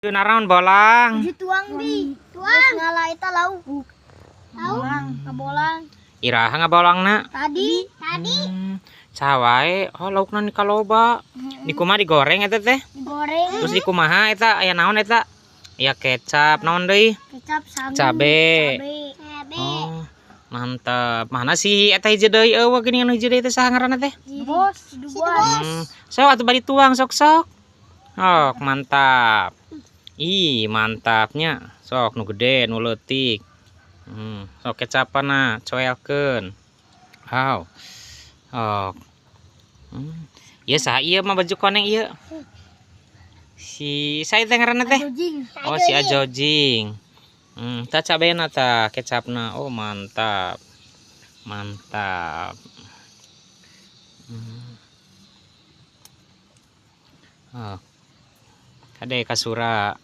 Naraon bolang? Tujuh tuang bi. Tuang. Ngala eta lauk. Lauk ngabolang. Iraha ngabolangna? Tadi. Tadi. Saha wae? Oh, laukna ni kaloba. Dikumaha, digoreng eta teh? Digoreng. Terus dikumaha eta? Aya naon eta? Ya kecap, naon deui? Kecap sagu. Cabe. Cabe. Cabe. Oh, mantap. Mana sih eta hiji deui, eueuh geuning anu hiji deui teh, saha ngaranna teh? Si bos. Si bos. Sok atuh bari tuang, sok sok. Oh, mantap. Ih, mantapnya. Sok nu gede, nu leutik. Sok kecapanna, coelkeun. Aw. Oh. Ieu saha ieu mah baju koneng ieu? Si saya teh ngaranna teh? Ajojing. Oh, si Ajojing. Tah cabena tah, kecapna. Oh, mantap. Mantap. Oh. Kade kasura.